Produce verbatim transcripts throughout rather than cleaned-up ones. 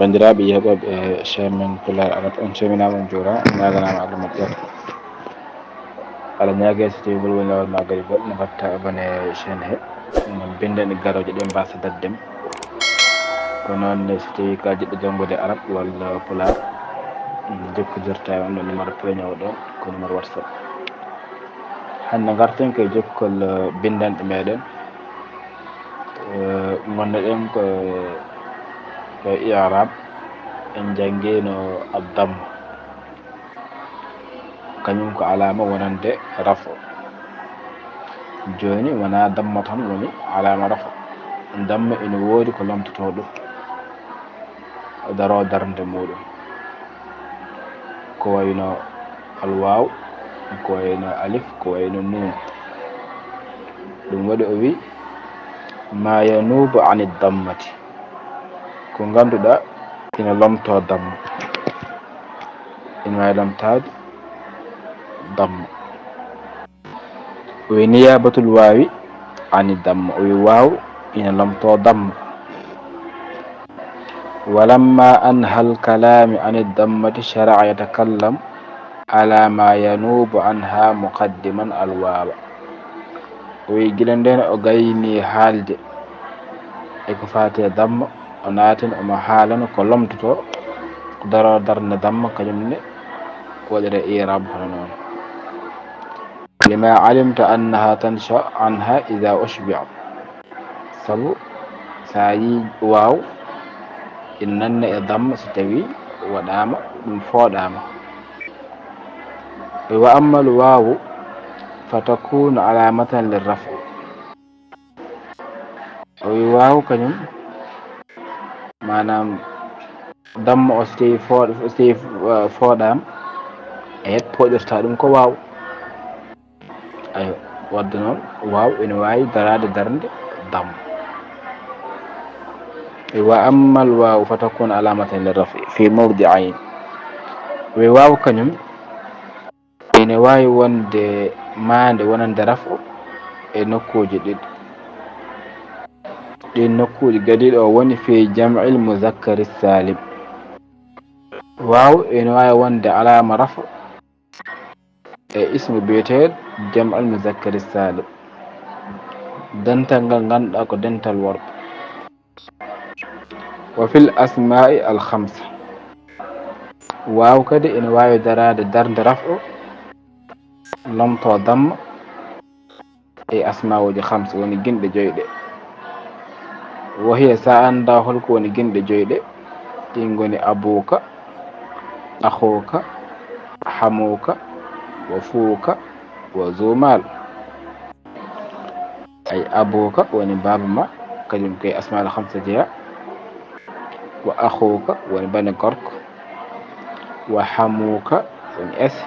Banndiraaɓe yeeɓooɓe e chaîne men Pulaar Arab, on calminaama, on njuuraama, on ñaaganaama Allah moƴƴere. Allah ñaagee so tawii ngol woni laawol ma gari goɗɗo, ne mbaɗta abonné e chaîne he. Ngam binndanɗe garooje ɗe mbasa daɗde ma. Ko noon ne, so tawii ka jiɗɗo janngude Arab walla Pulaar, jokkondirta e on ɗo numéro peeñoowo ɗo, ko numéro WhatsApp. Hannde ngarten ko e jokkol, eh, binndanɗe meɗen. Eh, ngonnoɗen ko, ko e i'raab, en njanngiino ad-damma. Kañum ko alaama wonande raf'u. Jooni wonaa damma tan woni alaama raf'u. Damma ina woodi ko lomtotoo ɗum, daroo darnde muuɗum. Ko wayno alwaaw, ko wayno alif, ko wayno nuun. Ɗum waɗi o wi, "Ma yanuubu ani dammati." Ko ngannduɗaa ina lomtoo damma. Ina waawi lomtaade damma. O wi, "Niyaabatul waawi ani damma." O wi, "Waaw ina lomtoo damma." "Walamma anhal kalaami ani dammati shara'a yatakallam ala ma yanuubu anha muqaddiman alwaawa." O wi, gila ndeen o gayni haalde e ko faati e damma, o naatino omo haalano ko lomtotoo, daroo darnde damma, kañum ne waɗiree i'raab hono noon. "Lima alimta annaha tansha anha idha ushbi'at." Sabu so a yii waaw, ina nanna e damma so tawii waɗaama, ɗum fooɗaama. "Wa ammal waawu fa takunu alamatan lirraf'i." O wi, waaw kañum, maanaam damma o so tawii fooɗ-, so tawii, eh, fooɗaama, e pooɗirta ɗum ko waaw. Ayo, wadde noon, waaw ina waawi daraade darnde damma. E wa ammal waaw fa takun alamatan li rafi fi mawdi'ayn. Wi waaw kañum ina waawi wonde maande wonande raf'u e nokkuuji ɗiɗi. Ɗiin nokkuuji kadi ɗo woni fi jam'il muzakkari salim. Waaw ina waawi wonde alaama raf'u e ismu biyeteeɗo jam'al muzakkari salim, dental ngal ngannduɗaa ko dental worɓe. Wa fil asma'i al khamsa. Waaw kadi ina waawi daraade darnde raf'u lomtoo damma e asma'uuji khamsa, woni ginɗe joyɗe. Wa hiya, so a anndaa hol ko woni ginɗe joyɗe, ɗiin ngoni abuka, akhuka, hamuka, wa fuka, wa zumal. Ay, abuka woni baaba ma, kañum ko e asma'ul khamsa jeyaa. Wa akhuka woni bane gorko. Wa hamuka woni ese.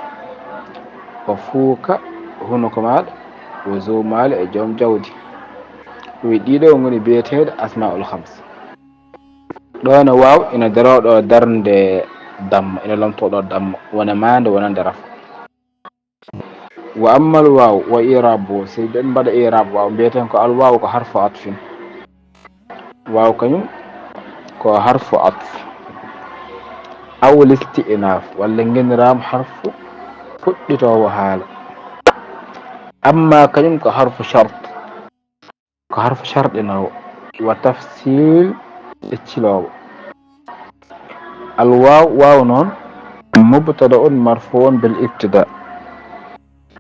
Wa fuka hunuko maaɗa. Wa zumal e joom jawdi. Wi ɗiɗo ngoni biyeteeɗo asma'ul khamsa. Ɗo ne waaw ina daroo ɗo darnde damma, ina lomtoo ɗo damma, wona maande wonande raf'u. Wa ammal waaw wa i'rabu, so eɗen mbaɗa i'rab waaw, mbiyeten ko al waaw ko harfu atfin. Waaw kañum ko harfu atf. Aw listi'naf, walla ngeniraama harfu fuɗɗitoowo haala. Amma kañum ko harfu shart. Ko harfu sharɗinoowo, wa tafsil e ciloowo. Al waaw, waaw noon, mubtada'un marfu'un bil ibtida.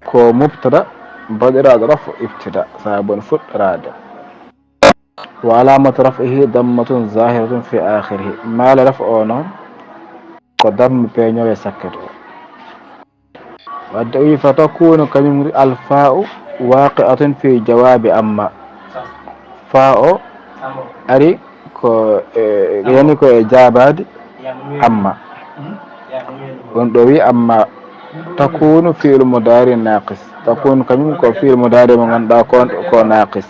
Ko mubtada baɗiraaɗo raf'u ibtida, sabu en fuɗɗoraade. Wa alamatu raf'ihi dammatun zahiratun fi akhirihi. Maale raf'u o noon, ko damma peeñoowo e sakket o. Wadde o wi, "Fa takunu kañum alfa'u waqi'atun fi jawabi amma." Fa o ari ko e, yani ko e jaabaade amma. Ɗum ɗo wi amma takunu fi'lu mudari naqis. Takunu kañum ko fi'lu mudari mo ngannduɗaa ko, ko naqis.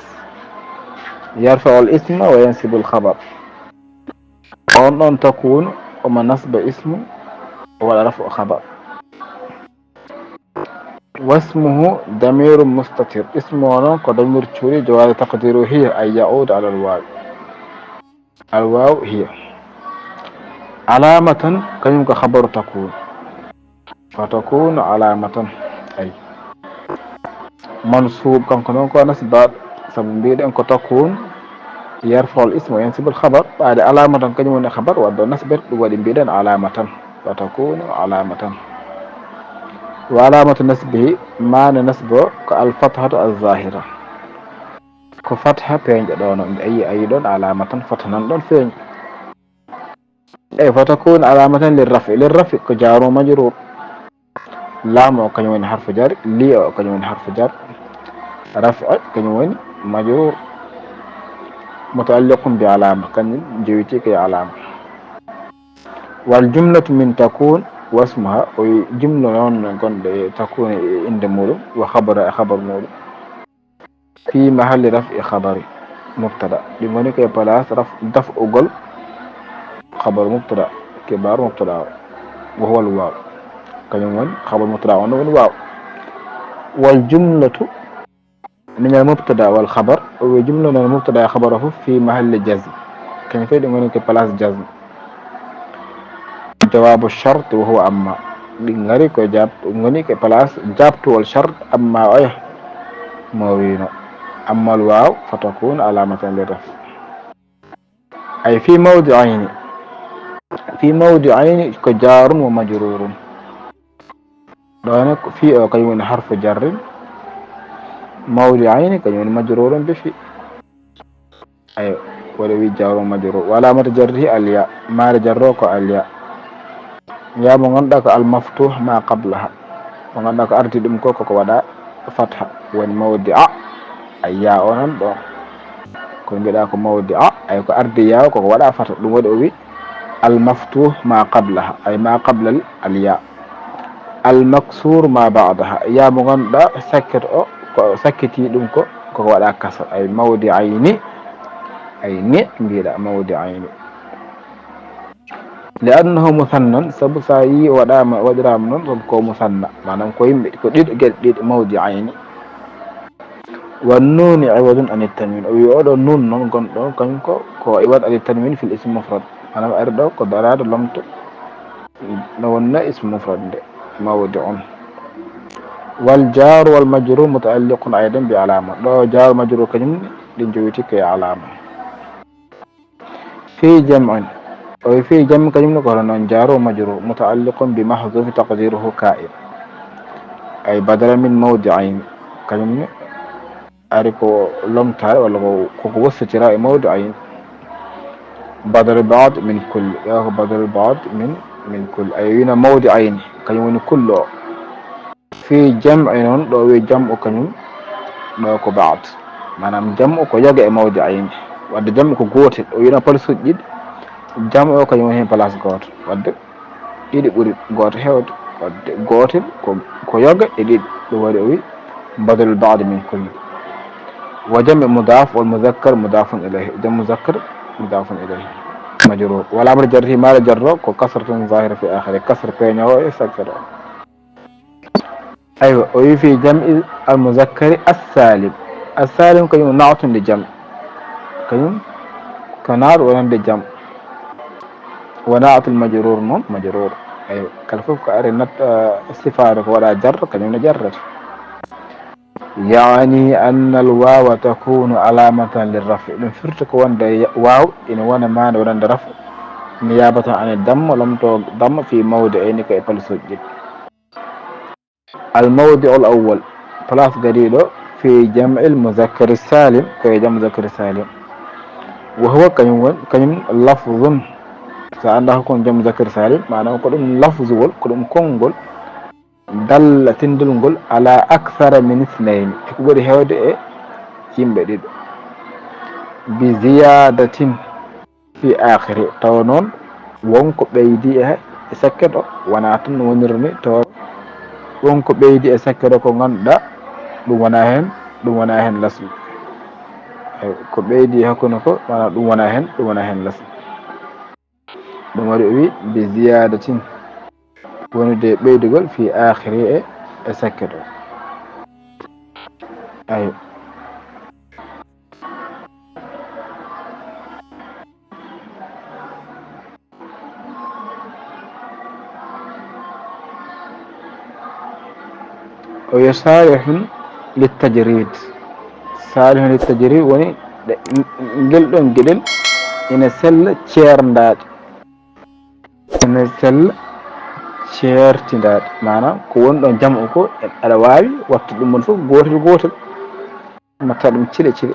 Yarfa'ul isma wa yansibul khabar. On ɗon takunu omo nasba ismu, o waɗa rafu khabar. Wasmuhu damirun mustatir. Ismu o noon ko damir cuuri, jawabi taqdiru hiya, ay ya'udu ala alwaw. Alwaw hiya. Alamatan, kañum ko khabaru takun. Fatakunu alamatan. Ay. Mansub, kanko noon ko nasba, sabu mbiɗen ko takun yarfa'ul isma wa yansibul khabar. Ɓaade alamatan kañum woni khabar, wadde o nasbet, ɗum waɗi mbiɗen alamatan. Fatakunu alamatan. Wa alamatu nasbihi, maana nasbo ko al fathatu al zahira. Ko fatha peeñɗo ɗo noon. Ayi, ayi ɗoon alamatan, fatha nan ɗoon feeñi. Eyi, fatakunu alamatan lirraf'i. Lirraf'i ko jaaru majrur. Lam o kañum woni harfu jar, li o kañum woni harfu jar. Raf'a kañum woni majrur. Muta'alliqun bi alama, kañum jowiti ko e alama. Wal jumlatu min takun wasmuha, o wi jumla noon gonɗo e takun e innde muɗum, wa khabara e khabar muɗum. Fi mahalli raf'i khabari mubtada. Ɗum woni ko e place raf-, daf'ugol khabar mubtada, kibar mubtada o. Wa huwa al waw. Kañum woni khabar mubtada on woni waw. Wal jumlatu min al mubtada wal khabar. O wi jumla non mubtada e khabar o fof fi mahalli jazm. Kañum fof ɗum woni ko e place jazm. Jawabu shart wa huwa amma. Ɗi ngari ko jab-, ngoni ko place jabtuwol shart, amma oya mo wino. Amma al waw fatakunu alamatan lirraf. Ay fi mawdi'ayni. Fi mawdi'ayni ko jarun wa majrurun. Ɗo ne ko fi o kañum woni harfu jarrin. Mawdi'ayni kañum woni majrurun bi fi. Ayo, waɗa wi jawro majrur. Wa alamatu jarrihi al ya. Maare jarro ko al ya. Ya mo ngannduɗaa ko al maftuh ma qablaha. Mo ngannduɗaa ko ardi ɗum ko, koko waɗa fatha. Woni mawdi'a. Ay ya o nan ɗo. Ko mbiɗa ko mawdi'a. Ay ko ardi ya o koko waɗa fatha. Ɗum waɗi o wi al maftuh ma qablaha. Ay ma qabla al ya. Al maksur ma ba'daha. Ya mo ngannduɗaa sakket o, ko sakkiti ɗum ko, koko waɗa kasra. Ay mawdi'ayni. Ay ni mbiɗa mawdi'ayni. Li annahu musannan, sabu sa yi waɗama, waɗirama noon, sabu ko musanna. Maanaam ko yimɓe, ko ɗiɗo, geɗe ɗiɗo, mawdi'ayni. Wa nuni iwadun anit tanwin. O wi oɗo nun noon gonɗo, kañum ko, ko iwad anit tanwin fil ism mufrad. Maanaam ari ɗo ko daraade lomto, no wonna ism mufrad nde, mawdi'un. Wal jar wal majrur muta'alliqun aydan bi alama. Ɗo jar majrur kañum ɗin jowiti ko e alama. Fi jam'in. O wi fi jam'in kañum ne ko hono noon jaaru majrur muta'alliqun bi mahzufi taqdiruhu ka'in. Ay badala min mawdi'ayn. Kañum ne ari ko lomtaare walla ko, koko wossitira e mawdi'ayn. Badal ba'd min kulli. Yo ko badal ba'd min, min kulli. Ay wina mawdi'ayn. Kañum woni kullo o. Fi jam'i noon, ɗo wi jam'u kañum, ɗo ko ba'd. Maanaam jam'u ko yoga e mawdi'ayni. Wadde jam'u ko gootel, o wiyno palisuuji ɗiɗi. Jam'u o kañum woni heen place gooto. Wadde ɗiɗi ɓuri gooto heewde. Wadde gootel ko, ko yoga e ɗiɗi. Ɗum waɗi o wi badal ba'd min kulli. Wa jam'i mudaf wal muzakkar mudafun ilayhi. Jam'u muzakkar mudafun ilayhi. Majrur. Wal amru jarri mala jarro ko kasratun zahira fi akhiri. Kasra peeñoowo e sakkere o. Aywa, o wi fi jam'i al muzakkari as-salim. As-salim kañum na'tun li jam'. Kañum ko na'tu wonande jam'. Wa na'tul majrur noon, majrur. Aywa, kala fof ko ari nat, eh, sifaare ko waɗa jarra, kañum ne jarrata. Ya'ni anna al wawa takunu alamatan lir raf'i. Ɗum firti ko wonde ya-, waw ina wona maande wonande raf'u. Niyabatan an damma, lomto damma fi mawdi'ayni ko e palisuuji ɗiɗi. Al mawdi'ul awwal, place gadiiɗo, fi jam'il muzakkari salim, ko e jam muzakkari salim. Wa huwa kañum won, kañum lafzun. Sa annda ko jam muzakkari salim, maanaam ko ɗum lafzuwol, ko ɗum konngol. Dalla tindulngol ala akthara min ithnayni. E ko ɓuri heewde e yimɓe ɗiɗo. Bi ziyadatin. Fi akhiri, tawa noon won ko ɓeydi e, e sakkere o, wona tan no woniri ni, tawa won ko ɓeydi e sakkere o ko ngannduɗaa ɗum wona heen, ɗum wona heen lasli. Eyi, ko ɓeydi e hakkunde ko, maanaam ɗum wona heen, ɗum wona heen lasli. Ɗum waɗi o wi, bi ziyadatin, wonude e ɓeydugol fi akhiri e, e sakkere o. Ayi. O yo salihun littajrid. Salihun littajrid woni ɗe-, ngel ɗon geɗel ina sella ceerndaade. Ina sella ceertindaade. Maanaam ko woni ɗon jam'u ko aɗa waawi wattu ɗum on fof gootel gootel. Mbatta ɗum cile cile.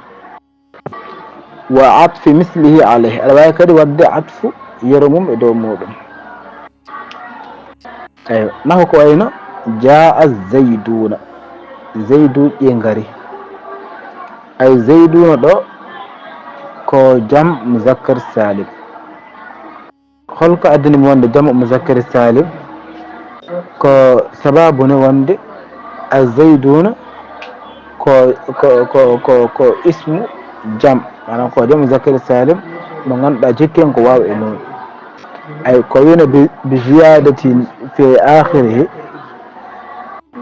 Wa atfi mislihi alayhi. Aɗa waawi kadi waɗde atfu yero mum e dow muuɗum. Eywa, nahu ko wayno jaa zayduuna. Zayduuji ngari. Ay zayduuna ɗo ko jam muzakkar salim. Holko addani mi wonde jam muzakkar salim? Ko sababu ne wonde a zayduuna ko, ko, ko, ko, ko ismu jam, maanaam ko jam muzakkar salim mo ngannduɗaa jikki en ko waaw e nuun. Ay ko wiyna bi, bi ziyadatin fi akhirihi,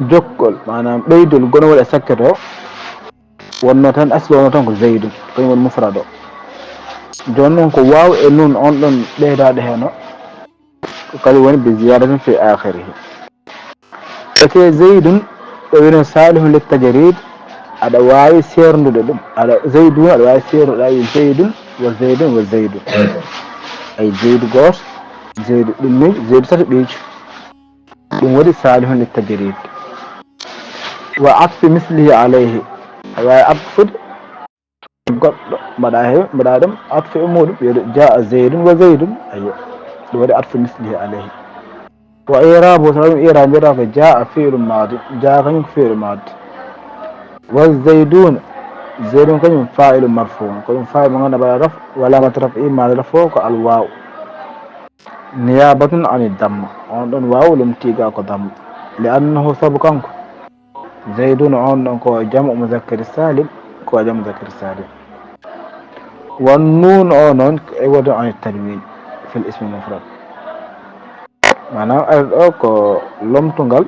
jokkol, maanaam ɓeydol gonowol e sakket o, wonno tan asli wonno tan ko zaydun, kañum woni mufrad o. Jooni noon ko waaw e nuun on ɗon ɓeydaaɗo heen o, ko kañum woni bi ziyadatin fi akhirihi. Ete zaydun, ɗo wiyno salihun littajrid, aɗa waawi seerndude ɗum. Aɗa, zaydun, aɗa waawi seerndude, aɗa wiya zaydun, wa zaydun, wa zaydun. Ay zaydu gooto, zaydu ɗimmiijo, zaydu tataɓiijo. Ɗum waɗi salihun littajrid. Wa atfi mislihi alayhi. Aɗa waawi atfude goɗɗo, mbaɗa he, mbaɗa ɗum atfu e muuɗum, wiyeede jaa zaydun wa zaydun. Ayyo. Ɗum waɗi atfu mislihi alayhi. Wa i'raabu, so ɗum i'raab mbiyata ko jaa fi'lu maadi. Jaa kañum ko fi'lu maadi. Wa zaydun, zaydun kañum fa'ilu marfu'un. Ko ɗum fa'il mo ngannduɗaa mbaɗa raf, wa alaamatu raf'ihi, maana raf o ko al waaw. Niyabatun ani damma. On ɗon waaw lomtiiga ko damma. Li annahu, sabu kanko. Zaydun on ɗon ko jam'u muzakkari salim, ko jam'u muzakkari salim. Wan nuun o noon e wodo an tanwin fil ismi mufrad. Maanaam ari ɗo ko lomtungal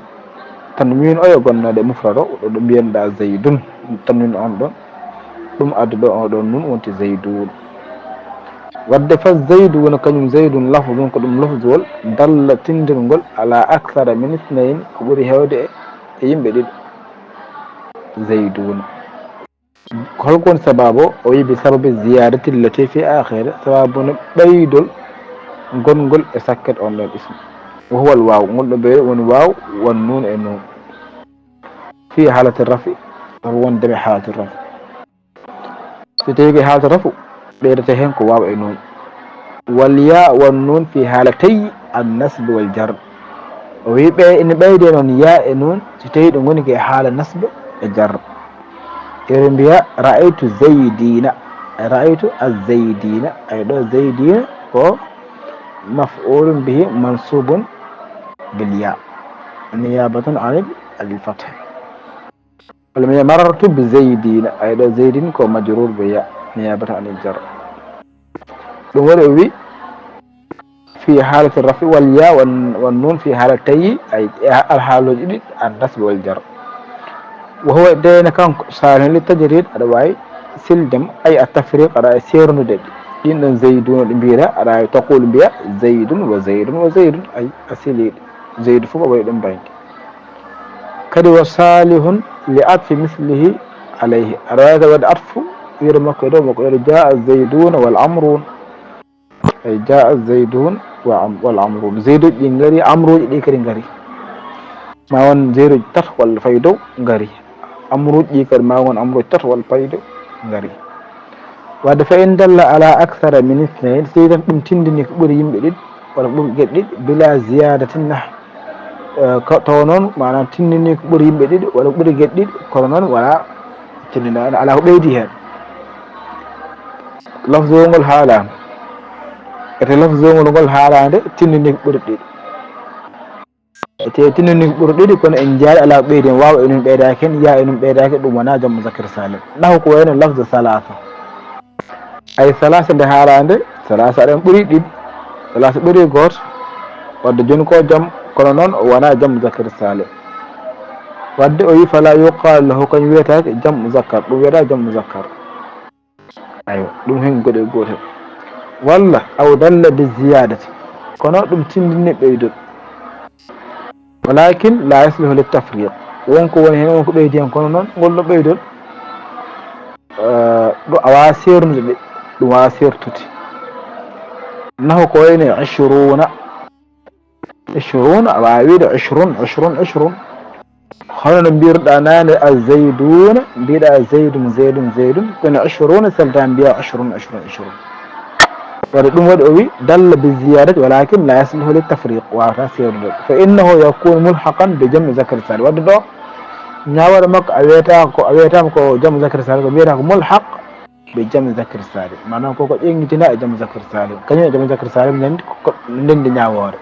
tanwin o yo gonnoɗe mufrad o, ɗo ɗo mbiyanɗa zaydun, tanwin on ɗon. Ɗum addi ɗo o ɗon nuun wonti zaydun. Wadde fa zaydun kañum zaydun lafzun ko ɗum lafzuwol dalla tindirngol ala akthara min ithnayn ko ɓuri heewde e, e yimɓe ɗiɗo. Zaydun. Holko woni sababu o? O wi bi sababi ziyadati allati fi akhiri, sababu no ɓeydol gongol e sakket on ɗon ismu. Wa huwa al waaw, ngol ɗo ɓeydo woni waaw, wan nuun e nuun. Fi halati rafi, sabu wonde ɓe halati rafi. So tawi ko halata rafu, ɓeydata heen ko waaw e nuun. Wal yaa wan nuun fi haalatay an nasbi wal jar. O wi ɓe ene ɓeyde noon yaa e nuun, so tawi ɗum woni ko e haala nasba e jarra. Eɗen mbiya ra'aytu zaydina, ra'aytu az-zaydina, ay ɗo zaydina ko maf'ulun bihi mansubun bil yaa, niyabatan anil, anil fath. Walla mi wiya marartu bi zaydina, ay ɗo zaydin ko majrur bi ya, niyabatan anil jar. Ɗum waɗi o wi fi halati rafi wal ya wan, wan nun fi halatayhi, ay e alhaalooji ɗiɗi an nasbi wal jar. Wa huwa deyna kanko salihun li tajrid, aɗa waawi sildem, ay a tafriq, aɗa waawi seernude ɗin ɗon zayduna ɗi mbiɗa, aɗa waawi taqulu mbiya zaydun wa zaydun wa zaydun, ay a sili zaydu fof a waɗi ɗum baŋnge. Kadi wa salihun li atfi mislihi alayhi, aɗa waawi kadi waɗde atfu wiyde makko e dow makko, wiyde jaa zayduna wal amrun. Ay jaa zaydun wa am-, wal amrun. Zayduuji ɗi ngari, amruuji ɗi kadi ngari. Ma won zayduuji tato walla fayi dow ngari. Amruuji ɗi kadi ma won amruuji tato walla fayi dow ngari. Wadde fa in dalla ala akthara min ithnayn, so tawi tan ɗum tindini ko ɓuri yimɓe ɗiɗi, walla ɓuri geɗe ɗiɗi, bila ziyadatin nah, eh, ko taw noon, maanaam tindini ko ɓuri yimɓe ɗiɗi, walla ɓuri geɗe ɗiɗi, kono noon wala tindinaano, ala ko ɓeydi heen. Lafzowol ngol haalaama. Ete lafzowol ngol haalaande tindini ko ɓuri ɗiɗi. Ete tindini ko ɓuri ɗiɗi, kono en njaari ala ko ɓeydi heen, waaw e nun ɓeydaaki heen, yaa e nun ɓeydaaki, ɗum wonaa jam muzakkar salim. Nahu ko wayno lafza salasa. Ay salasa nde haalaande, salasa aɗen ɓuri ɗiɗi, salasa ɓuri gooto. Wadde jooni ko jam, kono noon o wonaa jam muzakkar salim. Wadde o wi fala yuqalu lahu, kañum wiyetaake jam muzakkar, ɗum wiyata jam muzakkar. Aywa, ɗum heen goɗe gootel. Walla aw dalla bi ziyadati, kono ɗum tindini ɓeydol. Walakin la yaslihu lit tafriq. Won ko woni heen, won ko ɓeydi heen, kono noon ngol ɗo ɓeydol, eh, ɗo a waawa seernude ɗe, ɗum waawa seertude. Nahu ko wayno e ishruna, ishruna, a waawa wiide ishrun, ishrun, ishrun. Hono no mbirɗa naane a zayduna, mbiɗa zaydun, zaydun, zaydun, kono ishruna selta mbiya ishrun, ishrun, ishrun. Wadde ɗum waɗi o wi dalla bi ziyadati walakin la yasluhu li tafriq, wawata seernude. Fa innahu yakunu mulhaqan bi jam'i zakari salim. Wadde ɗo ñaawore makko a wiyata ko, a wiyatama ko jam'u zakari salim, ko mbiyata ko mulhaq bi jam'i zakari salim. Maanaam koko ƴeŋŋitina e jam'u zakari salim. Kañum e jam'u zakari salim nandi ko nandi ñaawoore.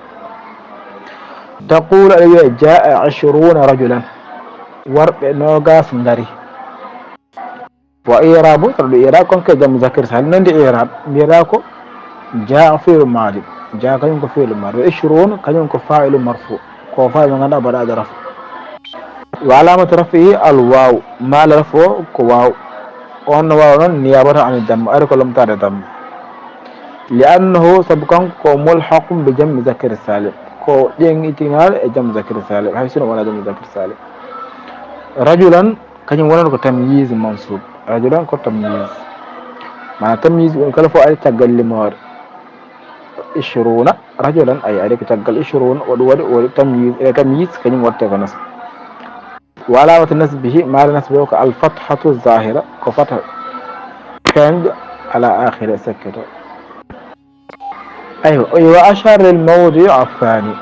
Taqulu aɗa wiya jaa ishruna rajulan. Worɓe noogas ngari. Wa i'rabu, saɗa ɗum i'rab, kon ke jam'u zakari salim, nandi i'rab, mbiyata ko jaa fi'lu madi, jaa kañum ko fi'lu madi, wa ishrun kañum ko fa'ilu marfu, ko fa'ilu mo ganduɗa baɗaɗo rafu. Wa alamatu rafihi al waw, mala rafu o ko waw, on waw noon niyabatan ani damma, ari ko lomtade damma. Li annahu, sabu kanko ko mulhaqun bi jam'u zakari salim, ko ƴeŋŋitinaɗo e jam'u zakari salim, hay sino wona jam'u zakari salim. Rajulan, kañum wonata ko tamyiz mansub. Rajulan ko tamyiz. Maanaam tamyiz woni kala fof ari caggal limoore. Ishruna rajulan, ay, ari ko caggal ishruna, o ɗum waɗi, o waɗi tamyiz, e tamyiz kañum waɗte ko nasb. Wa alamatu nasbihi, maare nasbi o ko al fathatu zahira, ko fatha feeñɗo ala akhiri sekketo. Aywa, o wi wa ashara lil mawdi athani.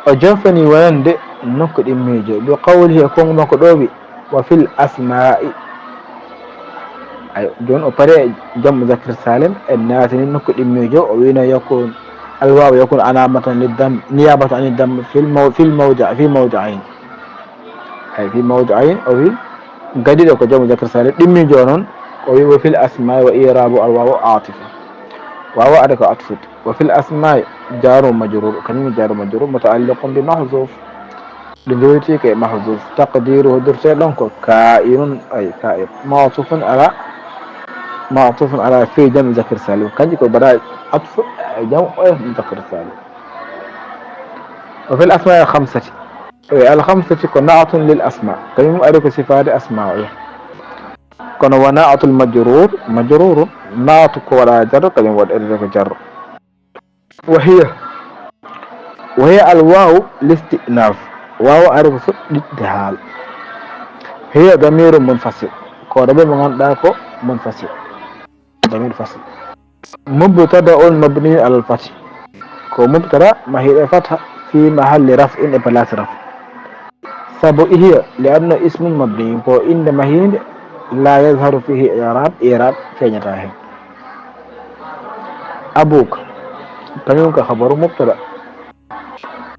O jofani wonande nokku ɗimmiijo, bi qawlihi, e konngol makko ɗo wi, wa fil asma'i. Ay, jooni o pare e jam'u zakir salim, en naatini nokku ɗimmiijo, o wino yakun, al waw yakun alamatan lid dam, niyabatan anid dam fil maw-, fil mawdi', fi mawdi'ayn. Ay, fi mawdi'ayn, o wi, gadiɗo ko jam'u zakir salim, ɗimmiijo o noon, o wi, wa fil asma'i wa i'rabu al waw atifa. Waw ari ko atfu. Wa fil asma'i jaru majrur, kañum jaru majrur, muta'alliqun bi mahzuf. Ɗo jowiti ko e mahzuf. Taqdiruhu, dirte ɗon ko ka'inun, ay ka'in. Ma'tufun ala, ma'tufun ala fi jam'i zakir salim. Kanji ko baɗa atfu e jam'u zakir salim. Wa fil asma'i al khamsati. E al khamsati ko na'tun lil asma. Kañum ari ko sifaade asma'u. Kono wa na'tul majrur, majrurun. Na'tu ko waɗa jarro, kañum waɗa ko jarro. Wa hiya. Wa hiya al waw listinaf. Waw ari ko fuɗɗitde haala. Hiya damirun munfasil. Ko damir mo ganduɗa ko munfasil. Damir fasil. Mubtada'un mabniyun alal fathi. Ko mubtada mahiɗo e fatha fi mahalli raf'in, e place raf. Sabu hiya, li anna ismun mabniyun, ko innde mahiinde, la yazharu fihi i'rab, i'rab feeñata heen. Abuka, kañum ko khabaru mubtada.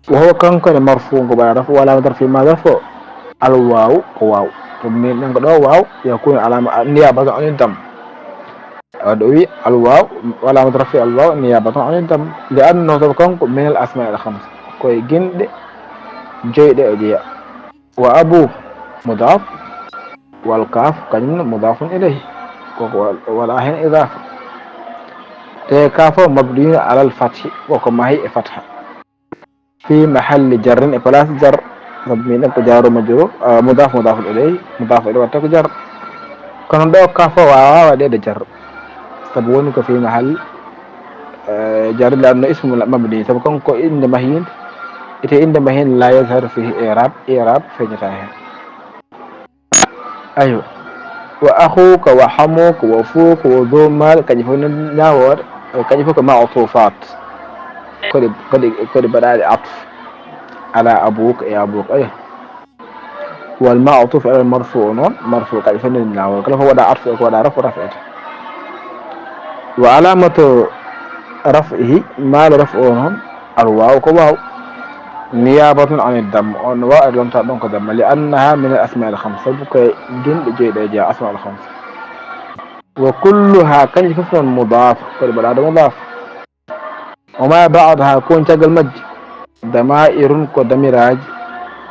Wa huwa, kanko ne, marfu'un, ko baɗa rafu, wa alamatu rafi ma rafu, al waw, ko waw. To min ɗen ko ɗo waw, yakunu alama, niyabatan anid dam. Wadde o wi al waw, wa alamatu rafi al waw, niyabatan anid dam. Li annahu, sabu kanko, min al asma al khamsa, ko e ginɗe joyɗe o jeeya. Wa abu mudaf, wal kaf kañum mudafun ilayhi, koko wa-, waɗa hen idafa. Te kaf o mabniyun alal fathi, koko mahi e fatha. Fi mahalli jarrin, e place jar, sabu min ɗen ko jaru majrur, ah, mudaf, mudafun ilayhi, mudaf ilayhi watta ko jar. Kono ɗo kaf o wawa waɗede jar. Sabu woni ko fi mahal, eh, jarri, li anna ismu mabni, sabu kanko ko innde mahiinde, ete innde mahiinde la yazharu fihi i'rab, i'rab feeñata heen. Aywa. Wa akhuka wa hamuka wa fuka wa dhu mal, kañum fof ne ñaawoore, kañum fof ko ma'tufat. Ko ɗi, ko ɗi, ko ɗi mbaɗaɗi atf ala abuka e abuka. Aywa. Wal ma'tuf alal marfu o noon, marfu kadi fof nani laawol. Kala fof waɗa atfu e ko waɗa rafu, rafete. Wa alamatu raf'ihi, maale rafu o noon, al waw ko waw. Niyabatun anid dam, on waw e lonta ɗon ko damma, li annaha min al asma al khamsa, sabu ko e ginɗe joyɗe jeya, asma al khamsa. Wa kulluha, kanji fof noon mudaf, ko ɗi mbaɗaɗo mudaf. Wa ma ba'daha, ko woni caggal majji, dama'irun, ko damiraaji,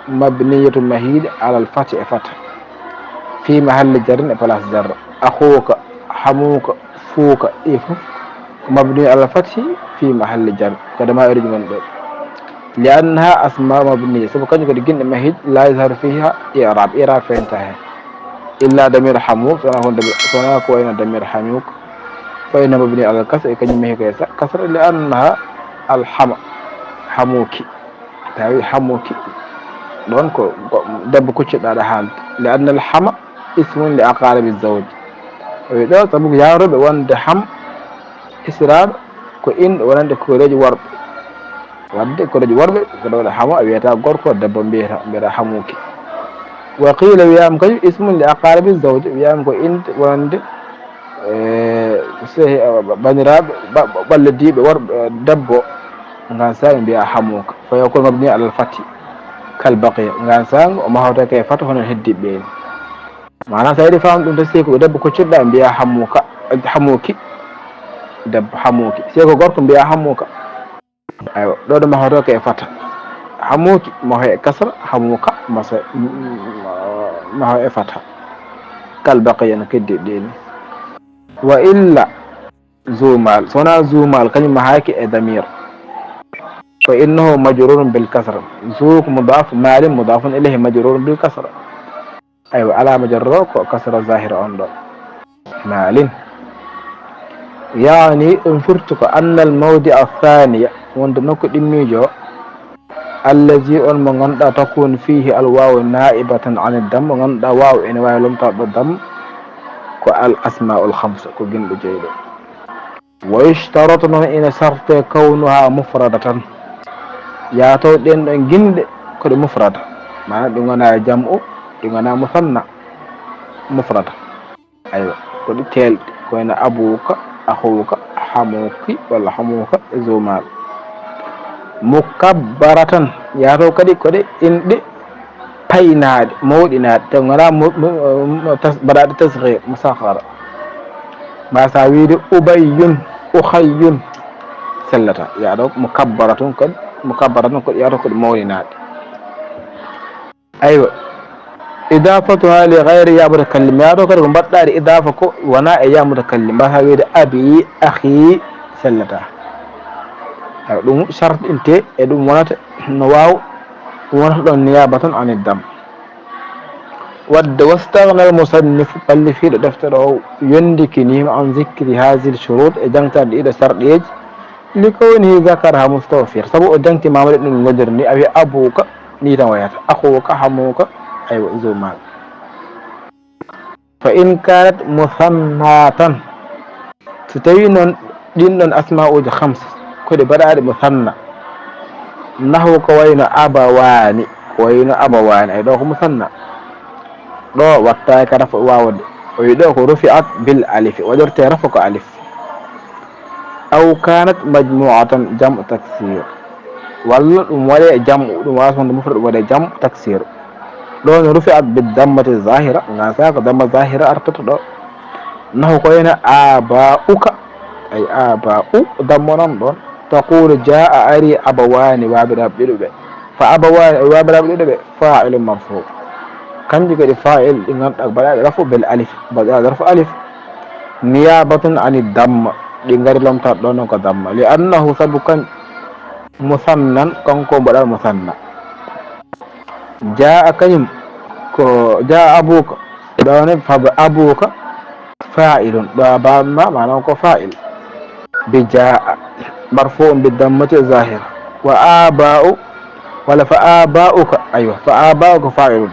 mabniyatun, mahiiɗi, alal fathi, e fatha, fi mahalli jarrin, e place jarra. Akhuka, hamuka, fuka, ɗi fof ko mabniyun alal fathi fi mahalli jarr, ko dama'iruji woni ɗo. لأنها أسماء مبنية, sabu kañum kadi ginɗe mahiiɗe, لا يظهر فيها إعراب, i'raab feeñata heen. إلا ضمير حموك, so wonaa ko wonde, so wonaa ko wayno ضمير حموك, فإنه مبني على الكسر, e kañum mahii ko e sa-, kasra, لأنها الحمى, حموك. Tawi حموك, ɗoon ko, ko debbo kuccirɗo aɗa haalde. لأن الحمى اسم لأقارب الزوج. O wiyi ɗo, sabu ko yahrooɓe wonde حمى, hisiraaɓe, ko inɗe wonande koreeji worɓe. Wadde koreeji worɓe, ko ɗo woni حمى, a wiyata gorko, debbo mbiyata, mbiyata حموك. وقيل, wiyaama kañum اسم لأقارب الزوج, wiyaama ko inɗe wonande, e, sehi, e, bandiraaɓe, ba-, ba-, ɓallodiiɓe worɓe, e, debbo, ngaan saanga mbiya حموك. فيكون مبني على الفتح كالبقية, ngaan saanga o mahooto ko e fata hono heddiiɓe ɓe ni. Maanaam, so a yiɗi faamde ɗum, tan sey ko debbo kuccirɗo aɗa mbiya حموك, حموك, debbo حموك. Sey ko gorko mbiya حموك. Aywa, ɗo ɗo mahooto ko e fata. حموك, mahoo e kasra, حموك, masa-, m-, m-, mahoo e fata. كالبقية, no keddiiɗe ɗe ni. وإلا ذو مال, so wonaa ذو مال, kañum mahaaki e ضمير. فإنه مجرور بالكسرة. ذو ko مضاف, مال مضاف إليه مجرور بالكسرة. Aywa, علامة جره ko kasra ظاهرة on ɗo. مال. يعني, ɗum firti ko أن الموضع الثاني, wonde nokku ɗimmiijo o, الذي, on mo ngannduɗaa, تكون فيه الواو نائبة عن الضم, mo ngannduɗaa waaw ene waawi lomtaade ɗo ضم, ko الأسماء الخمسة, ko ginɗe joyi ɗe. ويشترط, noon ene sartee, كونها مفردة, yataw ɗeen ɗoon ginɗe ko ɗe مفردة, maanaam ɗi ngonaa جمع, ɗi ngonaa مثنى, مفردة. Aywa, ko ɗi teelɗi, ko wayno أبوك, أخوك, حموك walla حموك, ذو مال. مكبرة, yataw kadi ko ɗe inɗe paynaaɗe, mawɗinaaɗe, tawi ngonaa mo-, mo-, mo-, tas-, mbaɗaaɗe tasghir, musaghara. Mbaasaa wiyde أبي, أخي, sellataa. Yataw مكبرة kadi, مكبرة kadi yataw ko ɗe mawninaaɗe. Aywa. إضافتها لغير ياء متكلم, yataw kadi ko mbaɗɗaaɗe idaafa ko wonaa e yaa mutakallim, mbaasaa wiyde أبي, أخي, sellataa. Aywa, ɗum sartinte e ɗum wonata no waaw, ɗum wonata ɗoon نيابة عن الضم. Wadde, واستغنى المصنف, ɓallifiiɗo deftere o yondikiniima, عن ذكر هذه الشروط, e jaŋtaade ɗiɗo sarɗeeji, لكونه ذكرها مستوفيا, sabu o jaŋtimaama ɗe ɗum ngondiri ni, a wiya أبوك, ni tan wayata, أخوك, حموك, aywa, ذو مال. فإن كانت مثناة, so tawii noon ɗiin ɗoon asmaa'uuji خمسة ko ɗi mbaɗaaɗi مثنى, نحو ko wayno أبوان, ko wayno أبوان, ay ɗo ko مثنى, ɗo waɗtaaka rafu waaw de, o wiyi ɗo ko رفعت بالألف, waɗirtee rafu ko alif. أو كانت مجموعة جمع تكسير, walla ɗum waɗee جمع, ɗum waasa wonde مفرد, ɗum waɗee جمع تكسير. Ɗoon رفعت بالضمة الظاهرة, ngaan saanga ko ضمة ظاهرة artata ɗo. نحو ko wayno آباؤك, ay آباء, ضمة noon ɗoon. تقول جاء, arii, أبوان, baabiraaɓe ɗiɗo ɓe. فأبوان, ay baabiraaɓe ɗiɗo ɓe, فاعل مرفوع. Kanji kadi فاعل ɗi ngannduɗaa ko mbaɗaaɗi رفع بالألف, mbaɗaaɗi رفع ألف. نيابة عن الضمة, ɗi ngari lomtaade ɗo noon ko ضمة. لأنه, sabu kan, مثنى, kanko mbaɗaa مثنى. جاء kañum ko جاء أبوك, ɗo ne فأبوك فاعل, ɗo baaba ma, maanaam ko فاعل. بجاء, مرفوع بالضمة الظاهرة. وآباء, walla فآباؤك, aywa, فآباؤك فاعل.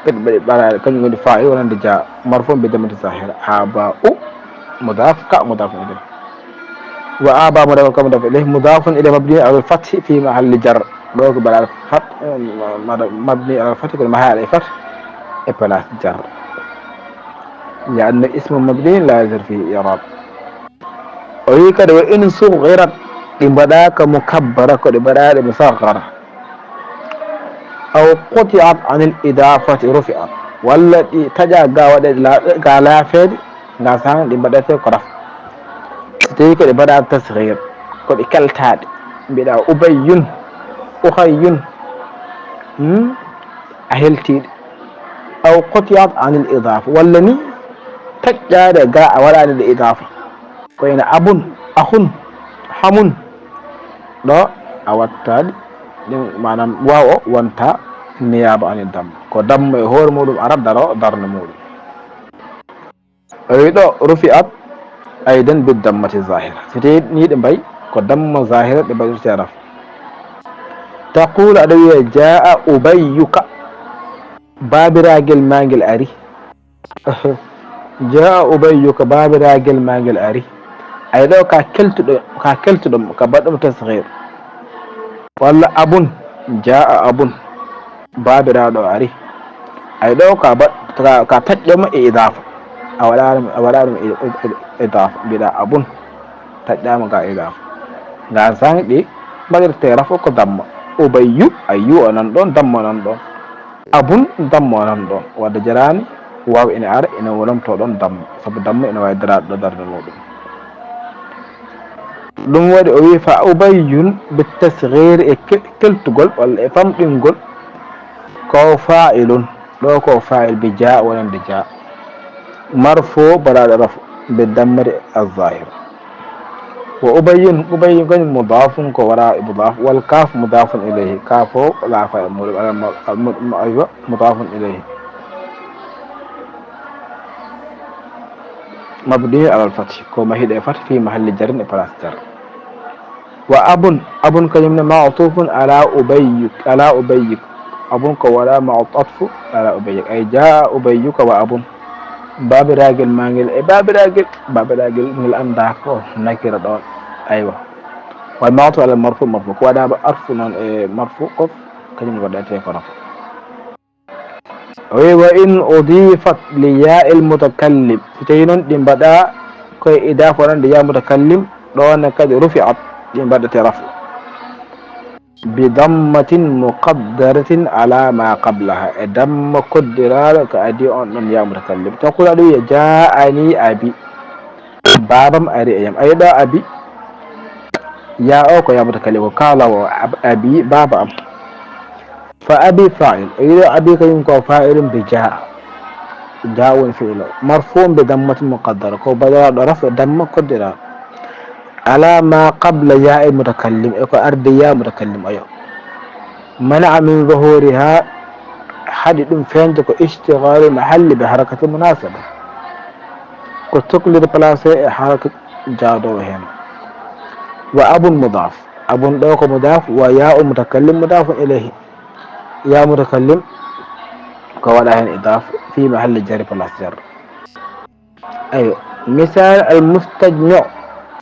Kadi mbaɗi ɓaraade, kañum woni فاعل wonande جاء, مرفوع بالضمة الظاهرة. آباء, مضاف, ك مضاف إليه. وآباء مضاف, ك مضاف إليه, مضاف إليه مبني على الفتح في محل جر. Ɗo ko mbaɗaa fat-, mada-, مبني على الفتح, ko mahaaɗo e fat e place جر. لأن اسم مبني لا يظهر فيه إعراب. O wiyi kadi, وإن صغرت, ɗi mbaɗaaka مكبرة, ko ɗi mbaɗaaɗe مصغرة. أو قطعت عن الإضافة رفعت, walla ɗi taƴaa ga waɗeede la-, ga laafeede, ngaan saanga ɗi mbaɗetee ko rafu. So tawii ko ɗi mbaɗaaka تصغير, ko ɗi keltaaɗe, mbiɗa أبي, أخي, hmm? A heltii ɗe. أو قطعت عن الإضافة, walla ni taƴƴaaɗe ga a waɗaani ɗe إضافة. Ko wayno أب, أخ, حم, ɗo a wattaɗi ɗin, manam waw o wonta niyaba ani damma. Ko damma e hoore muɗum ara daro darnde muɗum. O wi ɗo rufi'at aydan bid dammati zahira. Si tawi ni ɗe mbay ko damma zahira ɗe mbaɗirte raf. Taqulu aɗa wiya jaa ubayyuka. Baabiragel ma ngel ari. Jaa ubayyuka, baabiragel ma ngel ari. Ay ɗo ka keltuɗo, ka keltuɗo, ka baɗɗum tasghir. Walla abun, jaa abun. Baabiraaɗo ari. Ay ɗo ka baɗ-, ka, ka taƴɗoma e idafa. A waɗa ɗum, a waɗa ɗum e, e, e, idafa. Mbiɗa abun. Taƴɗama ka idafa. Nga sanɗi mbaɗirte rafu ko damma. Ubayyu, ayyu o nan ɗon, damma nan ɗon. Abun, damma o nan ɗon. Wadde jarani, waw ina ara, ina wolomto ɗon damma. Sabu damma ina wawi daraɗo ɗo darde muɗum. Ɗum waɗi o wi fa ubayyun bi tasghir e ke-, keltugol walla e famɗingol. Ko fa'ilun. Ɗo ko fa'il bi jaa wonande jaa. Marfu baɗaɗo rafu bi dammati az-zahir. Wa ubayyun, ubayyun kañum mudafun ko wara e mudaf, wal kaf mudafun ilayhi. Kaf o la fa'il muɗum, ala ma-, al mu-, ma-, aywa, mudafun ilayhi. Mabni ala al-fath, ko mahiɗo e fath fi mahalli jarrin e place jar. Wa abun, abun kañum ne ma'tufun ala ubayyuk, ala ubayyuk. Abun ko waɗa ma'tufun ala ubayyuk. Ay jaa ubayyuka wa abun. Baabiragel ma ngel e baabiragel, baabiragel ngel anda ko nakira ɗon. Aywa. Wal ma'tuf ala marfu, marfu. Ko waɗa ba arfu non e marfu ko kañum waɗate ko rafu. O wi, "Wa in udifat li ya'il mutakallim." Si tawi noon ɗi mbaɗa koye idafa wonande ya mutakallim, ɗon kadi rufi'at, ɗi mbaɗate rafu. Bi dammatin muqaddaratin ala ma qablaha. E damma koddiraaɗo ko adi on ɗon ya mutakallim. Taqulu aɗa wiya, "Ja'ani abi." Baabam ari e yam. Ayi ɗo abi? Ya o ko ya mutakallim ko kala o ab-, abi, baaba am. Fa abi fa'il. O wiɗo abi kañum ko fa'ilun bi jaa. Jaa woni fi'ilo. Marfu'un bi dammatin muqaddara. Ko baɗiraɗo rafu damma koddira. Ala ma qabla ya e mutakallim. E ko ardi ya mutakallim ayo. Mana'a min zuhuriha, haɗi ɗum feeñde ko ishtighalu mahalli bi harakati munasaba. Ko toklir placé e haraka jaadowo heen. Wa abun mudaf. Abun ɗo ko mudaf, wa ya'u mutakallim mudafun ilayhi. Ya mutakallim ko waɗa heen idaf fi mahalli jarri place jar. Aywa. Misal al mustajmi'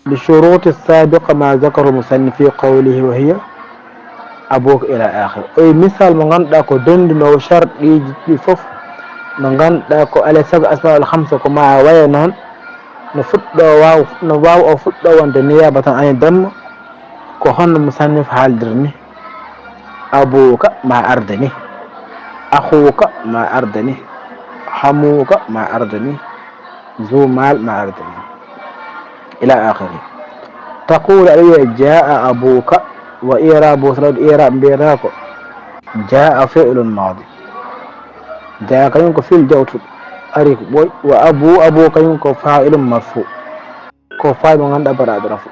li shuruti sabiqa ma zakara musannif fi qawlihi wa hiya abuka ila akhir. O wi misal mo ngannduɗaa ko denndinoowo sharɗiiji ɗi fof, mo ngannduɗaa ko alay sago asmaul khamsa ko ma waya noon, no fuɗɗo waaw, no waaw o fuɗɗo wonde niyabatan ani damma, ko honno musannif haaldir ni? Abuka ma arde ni, akhuka ma arde ni, hamuka ma arde ni, zu mal ma arde ni. Ila akhiri. Taqulu aɗa wiya jaa abuka wa i'rabu salat i'rab mbiyata ko jaa fi'lun madi. Jaa kañum ko fi'l jawtuɗo ari ko ɓooy wa abu, abu kañum ko fa'ilun marfu. Ko fa'il mo ngannduɗaa baɗaɗo rafu.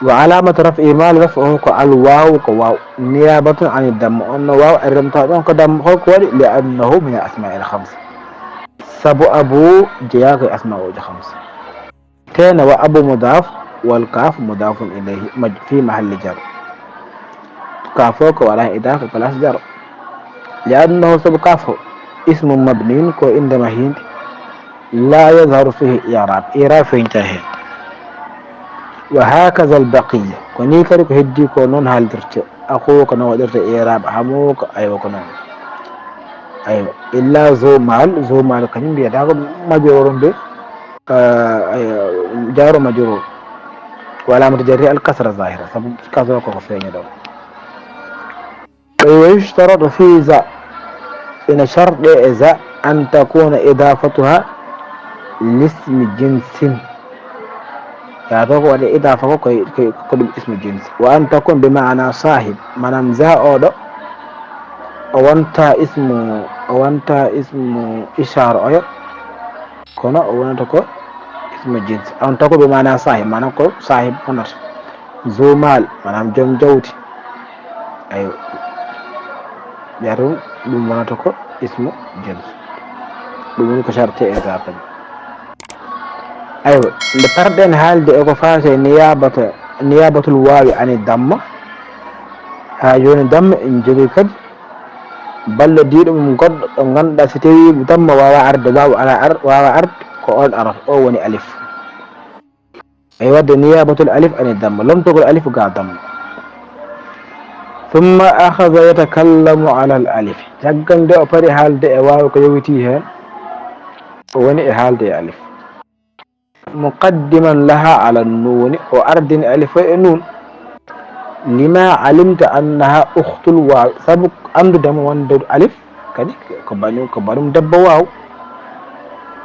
Wa alamatu raf'i mal raf'uhu ko al wawu ko waw. Niyabatun ani damma. On no waw ari remta ɗon ko damma. Holko waɗi? Li annahu min al asma'il khamsa. Sabu abu jeyaa ko e asma'uji khamsa. Tena wa abu mudaf wal kaf mudafun ilayhi maj-, fi mahalli jar. Kaf o ko waɗa idafa place jar. Li annahu sabu kaf o ismu mabniyun ko innde mahinde. La yazharu fihi i'rab. I'rab feeñta heen. Wa hakaza al baqiya. Ko ni kadi ko heddi ko noon haaldirte. Akhuka no waɗirta i'rab. Hamuka aywa ko noon. Aywa. Illa zu mal, zu mal kañum mbiyata ko majrurun bi, ah, aywa, jaru majrur. Wa alamatu jarri al kasra zahira. Sabu kasra ko ko feeña ɗo. Wa yushtaratu fi za, ina sharɗe e za an takuna idafatuha lismi jinsin. Yaa to ko waɗe idafa ko koye, koye, ko ɗum ismu jins. Wa an takun bi ma'ana sahib, manam za oɗo, o wonta ismu, o wonta ismu ishara oyo, kono o wonata ko ismu jins. An takun bi ma'ana sahib, manam ko sahib wonata. Zu mal, manam joom jawdi. Aywa. Ɓeya ɗum, ɗum wonata ko ismu jins. Ɗum woni ko sharti e ga kadi. Aywa, nde parɗen haalde e ko faati e niyabata, niyabatul waawi ani damma. Haa jooni damma en jogii kadi ballodiiɗo mum goɗɗo ɗo ngannduɗaa si tawii damma waawa arde, waawa ala ar-, waawa arde, ko on arata, o woni alif. Ay wadde niyabatul alif ani damma, lomtogol alif ga damma. Thumma akhadha yatakallamu ala al alif. Caggal nde o pari haalde e waaw ko yowiti heen, o woni e haalde e alif. Muqaddiman laha ala nun, o ardini alif o e nun. Lima alimta annaha ukhtul waaw, sabu anndude mo wonde alif kadi ko banum, ko banum debbo waaw.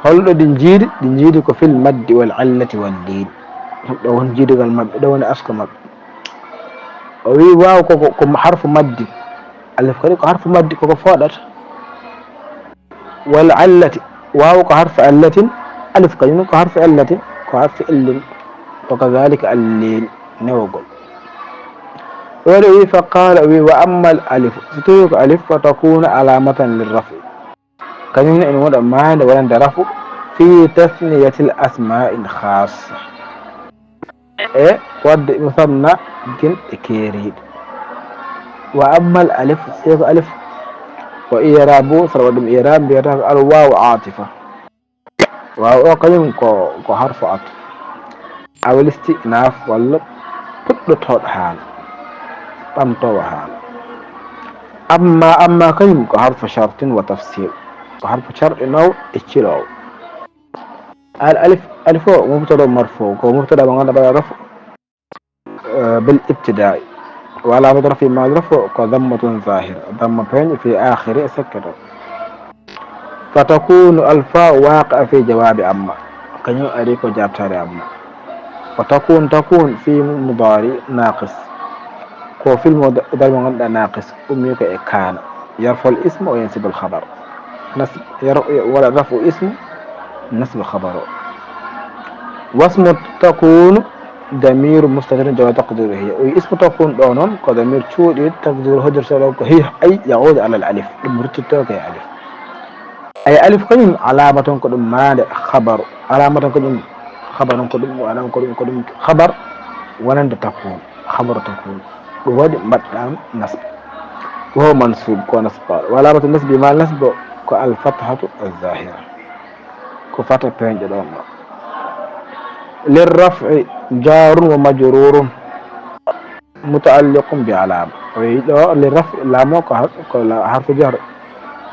Holɗo ɗi jiidi? Ɗi jiidi ko fil maddi wal illati wal liin. Ɗo woni jiidugal maɓɓe, ɗo woni asko maɓɓe. O wi waaw ko, ko, ko harfu maddi. Alif kadi ko harfu maddi, koko fooɗata. Wal illati, waaw ko harfu illatin, alif kañum ko harfu illatin, ko harfu illin. Wa kadhalika al liin, newogol. Ɗo de wi fa qaala, wi wa amma al alif, so tawi ko alif, fa takunu alamatan lir rafi. Kañum ne ene wona maande wonande rafu fi tasniyatil asma'il khassa. E wadde musanna gin e keeriiɗe. Wa ammal alif, sey ko alif, wa i'rabu, sara waɗum i'rab, mbiyata ko al waaw atifa. Waaw o kañum ko, ko harfu atf. Awal isti'naf walla puɗɗotooɗo haala, ɓamtoowo haala. Amma, amma kañum ko harfu shartin wa tafsil. Ko harfu sharɗinoowo e ciloowo. Al alif, alif o mubtada marfu, ko mubtada mo ngannduɗaa rafu, eh, bil ibtida'i. Wa alamatu rafi ma rafu ko dammatun zahira, damma peeño fi akhiri e sekketo. Fa takunu al fa'u waqi'a fi jawabi amma. Kañum ari ko jabtaare amma. Wa takun, takun fi mudari naqis. Ko fil mudari mo ngannduɗaa naqis, ummi ko e kana. Yarfa'ul isma wa yansibul khabar. Nas-, yar-, wala rafu ismu, nasbu khabaru. Wasmu takunu damiru mustatirun jawazu taqdiru hiya. O wi ismu takun ɗo noon ko damir cuuɗi taqdiru hodirtoɗo ko hiya, ay ya'udu ala al alif. Ɗum ruttitto ko e alif. Ay alif kañum alama tan ko ɗum maande khabaru. Alama tan ko ɗum khabaru ko ɗum, alama ko ɗum, ko ɗum khabar wonande takun. Khabaru takun. Ɗum waɗi mbaɗɗam nasb. Wa huwa mansub, ko nasba. Wa alamatu nasbi ma nasbo ko al fathatu al zahira. Ko fata peeñɗo ɗon ɗo. Lir raf'i jarun wa majrurun muta'alliqun bi alama. O wi ɗo lir raf'i, lamo ko har-, ko la-, harfu jar.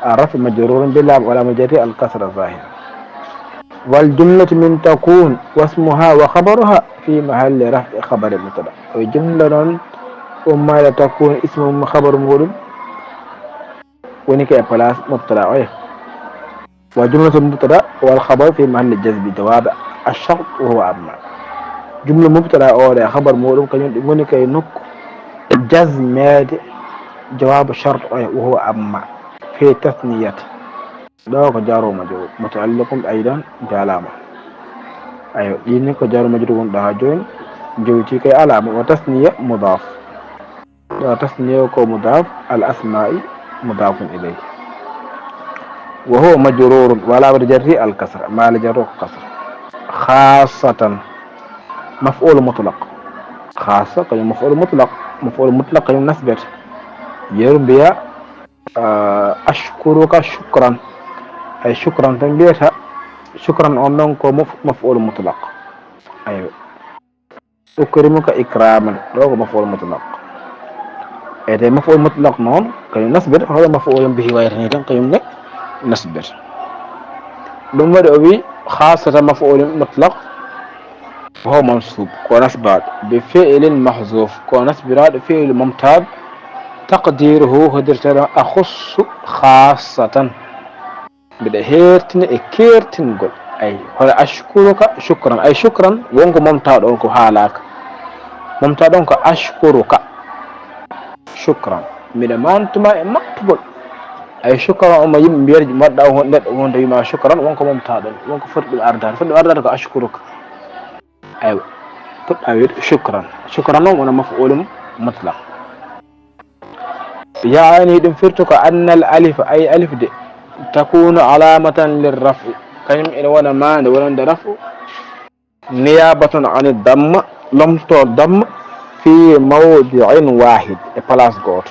Ar raf'i majrurun bi lam wa alamatu jarri al kasra zahira. Wal jumlatu min takun wasmuha wa khabaruha fi mahalli raf'i khabari mubtada. O jumla noon ummaade takun ismu mum khabaru muɗum woni ko e place mubtada o. Wa jumlatu mubtada wal khabaru fi mahalli jazmi jawabi ash-shart wa huwa amma. Jumla mubtada o e khabar muɗum kañum ɗum woni ko e nokku jazmeede jawabu shart o wa huwa amma fi tasniyat. Ɗo ko jaru majrur, muta'alliqun bi aydan bi alama. Ayo, ɗin ni ko jaru majrur wonɗo ha jooni, jowti kay alama, wa tasniya mudaf. Ɗo tasniya ko mudaf, al asma'i mudafun ilayhi. Wa huwa majrurun, wa alamatu jarri al kasra, ma la jarru ko kasra. Khassatan, maf'ul mutlaq. Khassa kañum maf'ul mutlaq, maf'ul mutlaq kañum nasbete. Yeru mbiya, ah, ashkuruka shukran. Ay shukran tan mbiyata. Shukran on noon ko maf-, maf'ul mutlaq. Aywa. Ukrimuka ikraman. Ɗo ko maf'ul mutlaq. Ede maf'ul mutlaq noon, kañum nasbet, hoɗo maf'ul bihi wayata ni tan, kañum ne nasbet. Ɗum waɗi o wi, khasata maf'ul mutlaq, wa huwa mansub, ko nasbaɗo, bi fi'lin mahzuf, ko nasbiraɗo fi'lu mumtad, taqdiruhu, hodirteɗo, akhussu khassatan. Mbiɗa heertina e keertingol. Ay, hono ashkuruka shukran. Ay, shukran, wonko momtaɗo on ko haalaaka. Momtaɗo on ko ashkuruka shukran. Mbiɗa mantuma e mattugol. Ay, shukran, omo yimɓe mbiyata mbaɗɗa on neɗɗo wonde wima shukran, wonko momtaɗo on. Wonko foti ɗum ardaade. Foti ɗum ardaade ko ashkuruka. Aywa. Puɗɗa wiide shukran. Shukran on wona maf'ulun mutlaq. Yaani ɗum firti ko annal alif, ay alif de, takunu alamatan lirraf'i, kañum ene wona maande wonande raf'u, niyabatan ani damma, lomto damma, fi mawdi'in wahid, e place gooto.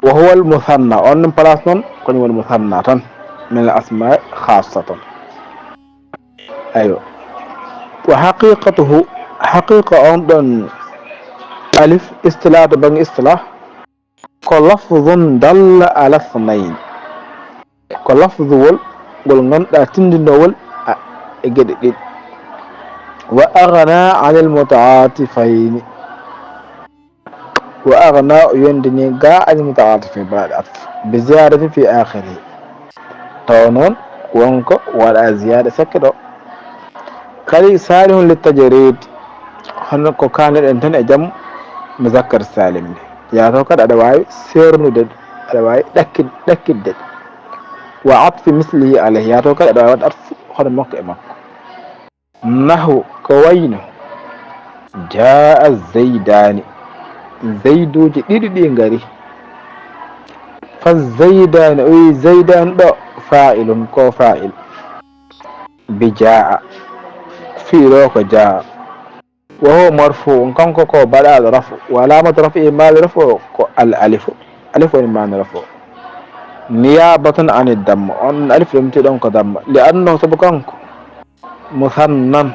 Wa huwa al musanna, on ɗum place noon, kañum woni musanna tan, min al asma'i khassatan. Aywa. Wa haqiqatuhu, haqiqa on ɗon alif, istilah to bangge istilah, ko lafzun dalla ala ithnayn. Ko lafzuwol ngol ngannduɗaa tinndinowol e geɗe ɗiɗi. Wa aghna anil muta'atifayni. Wa aghna, o yondini ga anil muta'atifayni, baɗa atf. Bi ziyadatin fi akhirih. Taw noon wonko waɗa ziyada sakke ɗo. Kadi salihun lit tajrid, hono ko kaanɗen tan e jam muzakkar salim ni. Yaato kadi aɗa waawi seernude, aɗa waawi ɗakkid-, ɗakkidde. Wa atfi mislihi alayhi, yaato kadi aɗa waawi waɗde atfu hono makko e makko. Nahu, ko wayno, jaa zaydani, zayduuji ɗiɗi ɗi ngari. Fa zaydani, o wi zaydani ɗo, fa'ilun, ko fa'il. Bi jaa, fi'lo ko jaa. Wa huwa marfu'un, kanko ko baɗaaɗo rafu. Wa alamatu raf'i, maali rafu ko al alifu. Alif woni maali rafu. Niyabatan ani damma, on alif lomti ɗon ko damma. Li annahu, sabu kanko, musannan,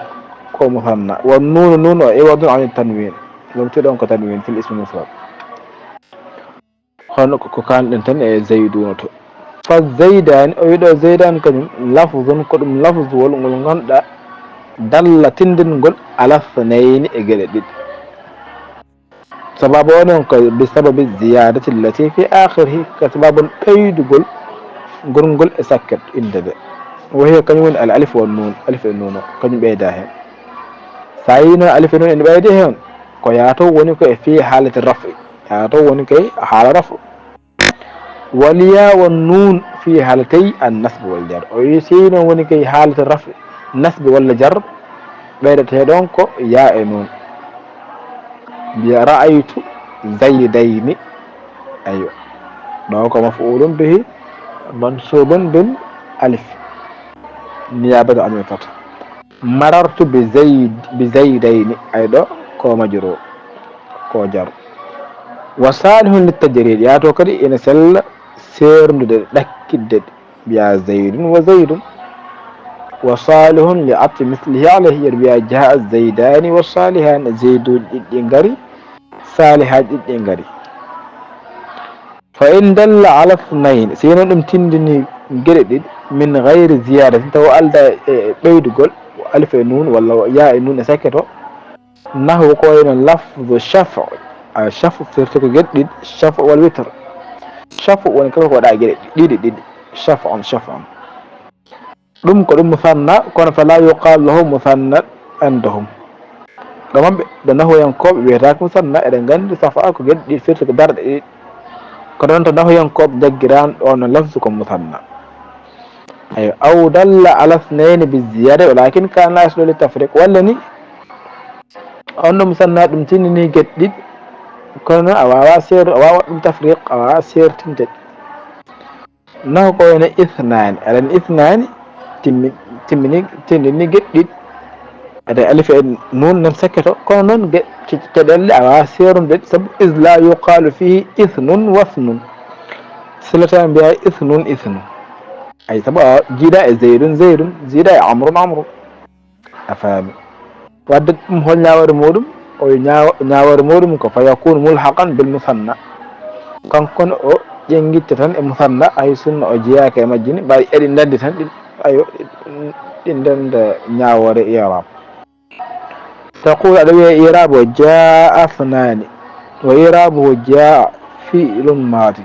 ko musanna. Wa nunu, nunu o iwadun ani tanwin. Lomti ɗon ko tanwin fil ismi mufrad. Hono ko, ko kaanɗen tan e zayduna to. Fa zaydani, o wi ɗo zaydani kañum, lafzun, ko ɗum lafzuwol ngol ngannduɗaa dalla tinndingol ala thnayni e geɗe ɗiɗi. Sababu o noon ko bi sababi ziyadati allati fi akhirihi, ko sababu ɓeydugol ngol ngol e sakket innde nde. Wa hiya, kañum woni al alif wa nun, alif e nun o, kañum ɓeyda heen. So a yii noon alif e nun ene ɓeydi heen, ko yaato woni ko e fi halati raf'i. Yaato woni koye haala rafu. Wal yaa wan nuun fi haalatay an nasb wal jar. O wi si noon woni koye haalata raf, nasb walla jar, ɓeydata ɗon ko yaa e nuun. Mbiya ra'aytu zaydayni. Aywa. Ɗo ko maf'ulun bihi mansubun bil alif. Niyabatan anil fatha. Marartu bi zayd, bi zaydayni, ay ɗo ko majrur, ko jar. Wa salihun lit tajrid, yaato kadi ina sella seerndude, ɗakkidde, mbiya zaydun wa zaydun. Wa salihun li atfi mislihi alayhi, yeru mbiya jaa zaydani wa salihani, zayduuji ɗiɗi ngari, salihaaji ɗiɗi ngari. Fa in dalla ala thnayni, si wonno ɗum tindini geɗe ɗiɗi, min ghayri ziyadatin, tawa alda e ɓeydugol, alif e nun walla ya e nun e sakketo, nahwu ko wayno lafzu shaf', a shaf' firti ko geɗe ɗiɗi, shaf' wal witr. Shaf' woni kala ko waɗa geɗe ɗiɗi ɗiɗi, shaf'un, shaf'un. Ɗum ko ɗum musanna, kono fala yuqalu lahu musanna indahum. Ɗo maɓɓe, ɗo nahwoyankooɓe wiyata ko musanna, eɗen nganndi safa ko geɗe ɗiɗi firti ko darɗe ɗiɗi. Ko ɗon to nahwoyankooɓe njaggiraan ɗo no lafzu ko musanna. Ayo, aw dalla ala thnayni bi ziyada, walakin kana aslu li tafriq. Walla ni, on ɗo musanna ɗum tinini geɗe ɗiɗi, kono a wawa seer-, a wawa ɗum tafriq, a wawa seertinde. Nahu ko wayno ithnaani, aɗa anndi ithnaani timmi-, timmini, tindini geɗe ɗiɗi. Aɗa alif e nun nan sakketo, kono noon ge-, ce-, caɗeele a wawa seernude, sabu is la yuqalu fihi ithnun wa thnun. Silata mbiya ithnun, ithnun. Ay, sabu a jiida e zaydun, zaydun, jiida e amrun, amrun. A faami. Wadde ɗum hol ñaawore muɗum? O ñaawa-, ñaawore muɗum ko fa yakunu mulhaqan bil musanna. Kanko ne o ƴengitte tan e musanna, hay sinno o jeyaaka e majji ni, ɓay eɗi ndenndi tan ɗin, ayo, ɗin ndennda ñaawore i'rab. Taqulu, aɗa wiya i'rab o jaa thnani, wa i'rabuhu jaa fi'lun madi.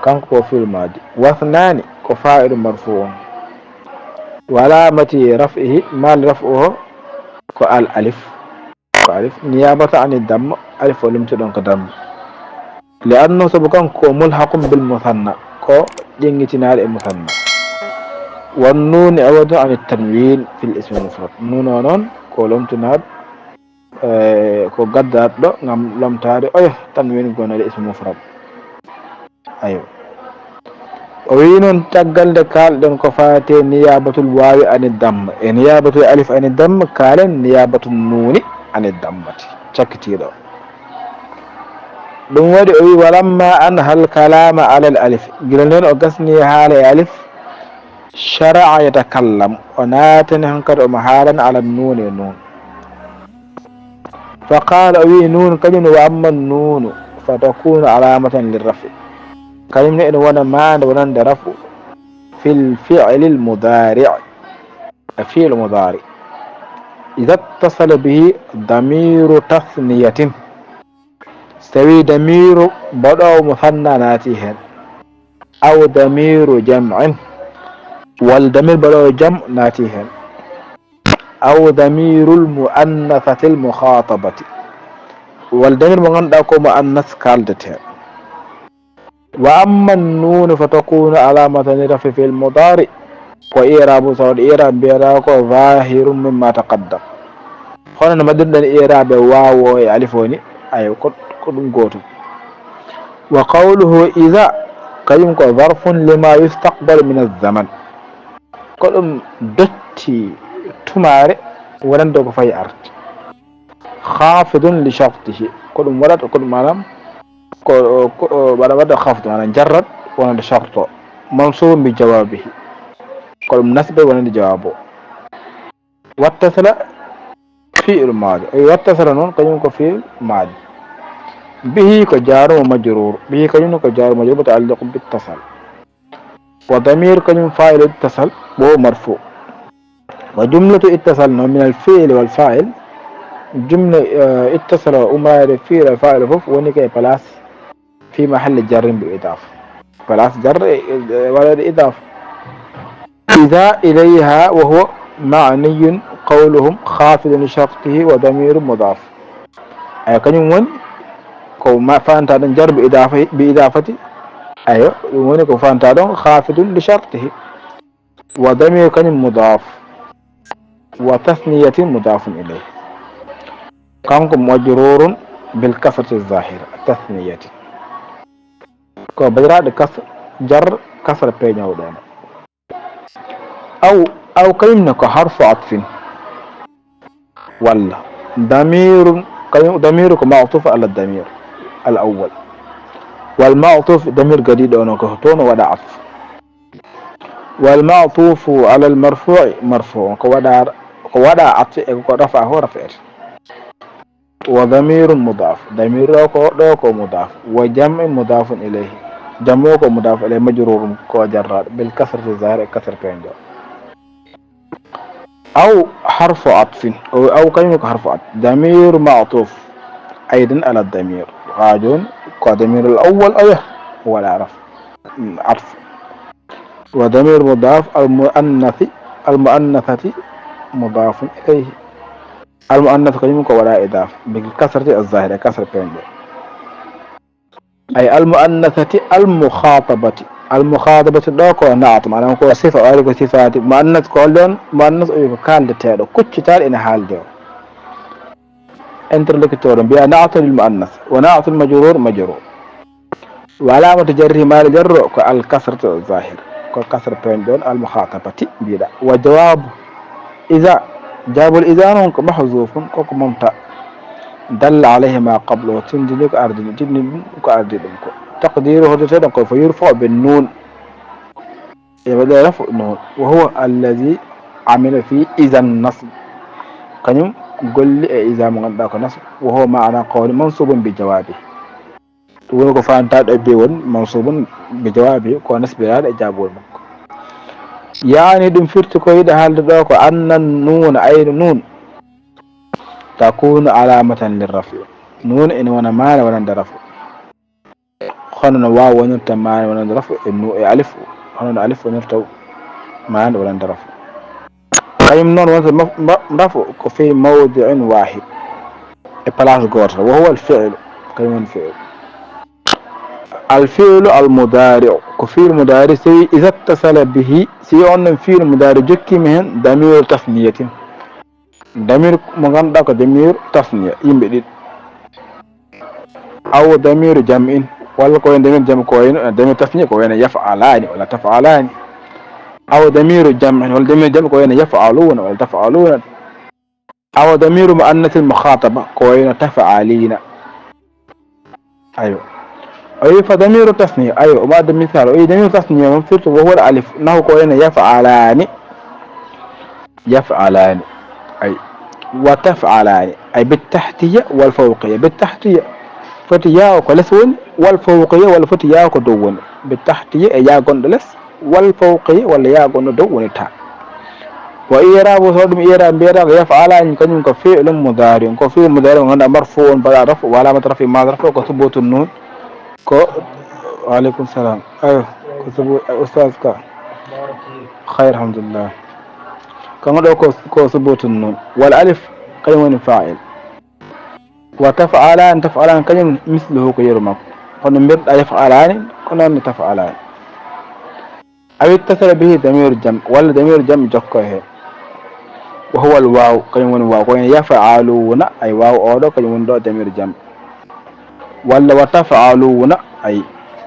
Kanko ko fi'l madi. Wa thnani ko fa'ilun marfu'un. Wa alamati raf'ihi, maali raf'uhu ko al alif. Ko alif. Niyabata ani damma, alif o lumti ɗon ko damma. Li annahu, sabu kanko ko mulhaqun bil musanna, ko ƴengitinaaɗo e musanna. Wan nuun iwadun ani tanwin fil ismi mufrad. Nuun o noon ko lomtinaaɗo eh, ko gaddaɗo ɗo ngam lomtaade oya tan woni gonade ismu mufrad. Ayo. O wi noon, caggal nde kaalɗen ko faate niyabatul waawi ani damma, e niyabatul alif ani damma, kaalen niyabatul nuuni ani dammati, cakkitiiɗo. Ɗum waɗi o wi, walamma an hal kalama alal alif, gila nden o gasni haala e alif, shara'a yatakallam, o naatani hankadi omo haalana ala nuuni e nuun. Fa qala, o wi, nuun kañum ne, wa amma nuunu fa takunu alamatan lirrafi, kañum ne ene wona maande wonande rafu fil fi'lil mudari, e fi'l mudari, ida ittasala bihi damiru tasniyatin, so tawi damiru baɗowo mo sanna naati heen, aw damiru jam'in, walla damir baɗowo jam naati heen, aw damirul muannasatil mukhatabati, walla damir mo ngannduɗaa ko muannas kaaldetee. Wa amma nuunu fa takunu alamatan li rafi fil mudari, ko i'rabu, so waɗi i'rab mbiyata ko zahirun mimma taqaddam, hono no mbaɗirɗen i'rabe waawo e alif o ni, ayo, ko, ko ɗum gootum. Wa qawluhu idha, kañum ko zarfun lima yustaqbalu min azzaman, ko ɗum dotti tumaare wonande ko fayi arde. Khafidun li shartihi, ko ɗum waɗata, ko ɗum, maanaam, ko, ko, waɗa, waɗa khafd, maanaam jarrat wonande sharto, mansubun bi jawabihi, ko ɗum nasbe wonande jawabu. Wattasala fi'il maadi, o wi wattasala noon kañum ko fi'il maadi. Bihi ko jaaru mo majruur, bihi kañum ko jaaru majruur muta'alliqun bi ittasal. Wa damir kañum fa'il ittasal, bo marfu. Wa jumlatu ittasal noon min al fi'il wal fa'il, jumla, eh, ittasal o umraade fi'il e fa'il fof woni ko e place fi mahalli jarrin bi idafa, place jarre, eh, waɗaade idafa. Idha ilayha wa huwa ma'niyun qawluhum khafidun li shartihi wa damiru mudaf. Ay kañum woni ko ma fanta ɗon jar bi idafa, bi idafati. Ayo, ɗum woni ko fanta ɗon khafidun li shartihi. Wa damir kañum mudaf. Wa tasniyatin mudafun ilayh. Kanko majrurun bil kasrati zahira, tasniyatin. Ko baɗiraaɗo kas-, jar kasra peeñoowo ɗoon. Aw, aw kañum ne ko harfu atfin. Walla damirun, kañum damiru ko ma'tuf ala damir al awwal. Wal ma'tuf damir gadiiɗo on ko toon o waɗa atf. Wal ma'tufu ala al marfu'i marfu'un, ko waɗa, ko waɗa atf e ko rafa'ahu rafa'ete. Wa damirun mudaf, damir o ko ɗo ko mudaf. Wa jam'in mudafun ilayhi, jam'u ko mudaf ilayhi majrurun ko jarraɗo bil kasrati zahira e kasra peeñɗo. Aw harfu atfin, o aw kañum ko harfu atf. Damir ma'tuf aidan ala damir. Ha jooni ko damir al awwal oya waɗa raf, mm, atf. Wa damir mudaf al muannathi, al muannathati mudafun ilayhi. Al muannath kañum ko waɗa idafa bil kasrati az zahira, kasra peeñɗo. Ay al muannathati al mukhatabati. Al mukhatabati ɗo ko naat, maanaam ko sifa, o ari ko sifaati. Muannath ko hol ɗon? Muannath o wi ko kaaldeteeɗo, kuccitaaɗo ene haalde o. Interlocuteur o mbiya naatu lil muannath, wa naatu lil majrur majrur. Wa alamatu jarrihi, maali jarro ko al kasratu zahir, ko kasra peeñɗo on al mukhatabati mbiɗa. Wa jawabu Iza, jaabol iza noon ko mahzufun, koko momta. Dalla alayhi ma qablahu, tindini ko ardini, tindini ɗum ko ardi ɗum ko. Taqdiru, hoddeteɗon ko fa yurfa'u bin nun. E waɗe rafu nun. Wa huwa allazi amila fi iza nasb. Kañum golli e iza mo ngannduɗaa ko nasb. Wa huwa ma'ana qawli mansubun bi jawabi. Ɗum woni ko faantaɗo e be won mansubun bi jawabi, ko nasbiraɗo e jaabol makko. Yaani ɗum firti ko yiɗa haalde ɗo ko annan nuuna, ayno nun, takunu alamatan lirrafi. Nun ene wona maana wonande rafu. Hono no waaw wonirta maana wonande rafu e nu-, e alif, hono no alif wonirta maana wonande rafu. Kañum noon wonta maf-, mba-, rafu ko fi mawdi'in wahid, e place gooto, wa huwa al fi'lu, kañum woni fi'lu. Al fi'lu al mudari'u, ko fi'lu mudari, si iza ittasala bihi, si on ɗon fi'lu mudari jokkima hen damiru tasniyatin. Damir mo ngannduɗaa ko damir tasniya, yimɓe ɗiɗi. Aw damiru jam'in, walla ko wayno damir jam'i ko wayno, eh, damir tasniya ko wayno yaf'alani walla taf'alani. Aw damiru jam'in, walla damir jam'i ko wayno yaf'aluna walla taf'aluna. Aw damiru mu'annasil mukhataba ko wayno taf'alina. Aywa. O wi fa damiru tasniya, aywa, omo adda misal, o wi damiru tasniya noon firti wo huwa al alif, nahu ko wayno yaf'alani. Yaf'alani. Ay. Wa taf'alani. Ay bit tahtiya wal fawqiya. Bit tahtiya. Foti yaa o ko les woni, wal fawqiya walla foti yaa o ko dow woni. Bit tahtiya e yaa gonɗo les, wal fawqiya walla yaa gonɗo dow woni ta. Wa i'rabu, so ɗum i'rab mbiyata ko yaf'alani, kañum ko fi'lun mudari, ko fi'lun mudari mo ngannduɗaa marfu on baɗa rafu, wa alamata rafi ma rafu ko subutun nun. Ko, wa aleykum salam. Ayo, ko subu, eh, ustaz ka. Khayr, alhamdulillah. Kanko ɗo ko, ko subutun nun. Wal alif, kañum woni fa'il. Wa taf'alani, taf'alani, kañum misluhu ko yeru makko. Kono mbirɗa yaf'alani, ko noon no taf'alani. Aw ittasala bihi damiru jam, walla damiru jam jokko he. Wa huwa al waw, kañum woni waw. Ko wayno yaf'aluna, ay waw oɗo, kañum woni ɗo damiru jam. Walla wa taf'aluna, ay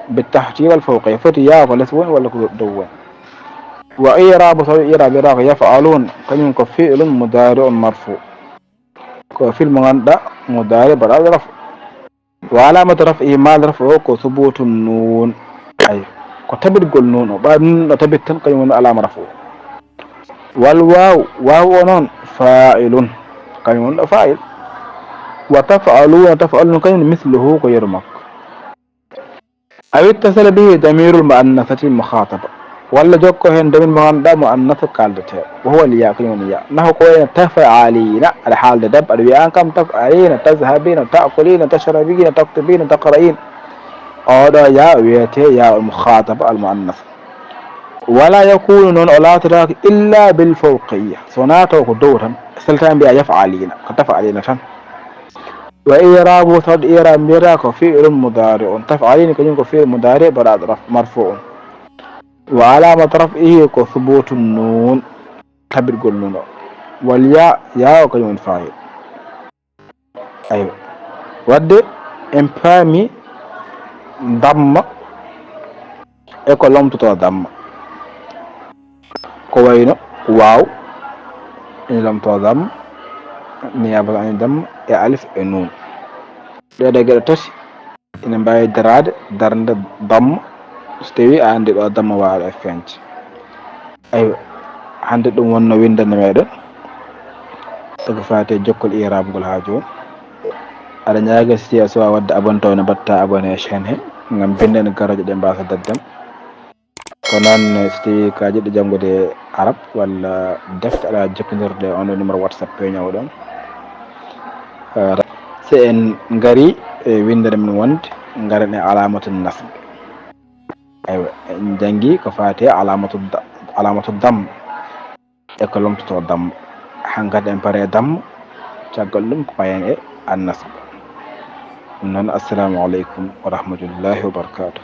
bi tahti wal fawqi. Foti yaa ko les woni walla ko dow woni. Wa i'rabu, sawi i'rab ira ko yaf'alun, kañum ko fi'lun mudari'un marfu. Ko fi'l mo ngannduɗaa mudari baɗaɗo rafu. Wa alamatu raf'ihi, maal rafu o ko subutun nun. Ay, ko tabitgol nun o. Ɓa nun no tabit tan, kañum woni alama rafu o. Wal waw, waw o noon, fa'ilun. Kañum woni ɗo fa'il. Wa taf'aluna, taf'alun, kañum misluhu ko yeru makko. Aw ittasala bihi damirul mu'annasatil mukhataba. Walla jokko heen damir mo ngannduɗaa mu'annasa kaaldeteeɗo. Wa huwa al ya, kañum woni ya. Nahu ko wayno taf'alina, aɗa haalde debbo, aɗa wiya aan kam taf'alina, tazhabina, ta'kulina, tashrabina, taktubina, taqra'in. Oɗo ya wiyetee ya al mukhataba al mu'annas. Wala yakunu, noon o laatotaako illa bil fawqiyya. So naato ko dow tan. Salta mbiya yaf'alina, ko taf'alina tan. Wa i'rabu, saw i'rab mbiyata ko fi'lun mudari'un. Taf'alina kañum ko fi'l mudari baɗaɗo raf, marfu'un. Wa alamatu raf'ihi ko subutun nun, tabitgol nun o. Wal ya, ya o kañum woni fa'il. Aywa. Wadde en paami damma e ko lomtotoo damma. Ko wayno waaw ina lomtoo damma, niyaabatan ani damma, e alif e nun. Ɗee ɗoo geɗe tati ina mbaawi daraade darnde damma, so tawii a anndi ɗo damma waawaɗo e feeñde. Aywa, hannde ɗum wonnoo winndannde meeɗen. Ko faati e jokkol i'raab ngol haa jooni. Aɗa ñaaga si a suwaa waɗde abonné taw ne mbaɗta abonné e chaîne he, ngam binndannde garooje ɗe mbaasa daɗde ma. Ko noon, so tawii ka jiɗɗo janngude arab walla defte, aɗa jokkondirde on ɗo numéro WhatsApp peeñoowo ɗon. Eh, so en ngarii e winndere men wonde, ngaren e alaamatu nasb. Aywa, en njanngi ko faati e alaamatu da-, alaamatu dam. E ko lomtotoo damma. Hankadi en pare damma, caggal ɗum ko payen e annasba. Ɗum noon, assalamu aleykum wa rahmatullahi wa barakatuh.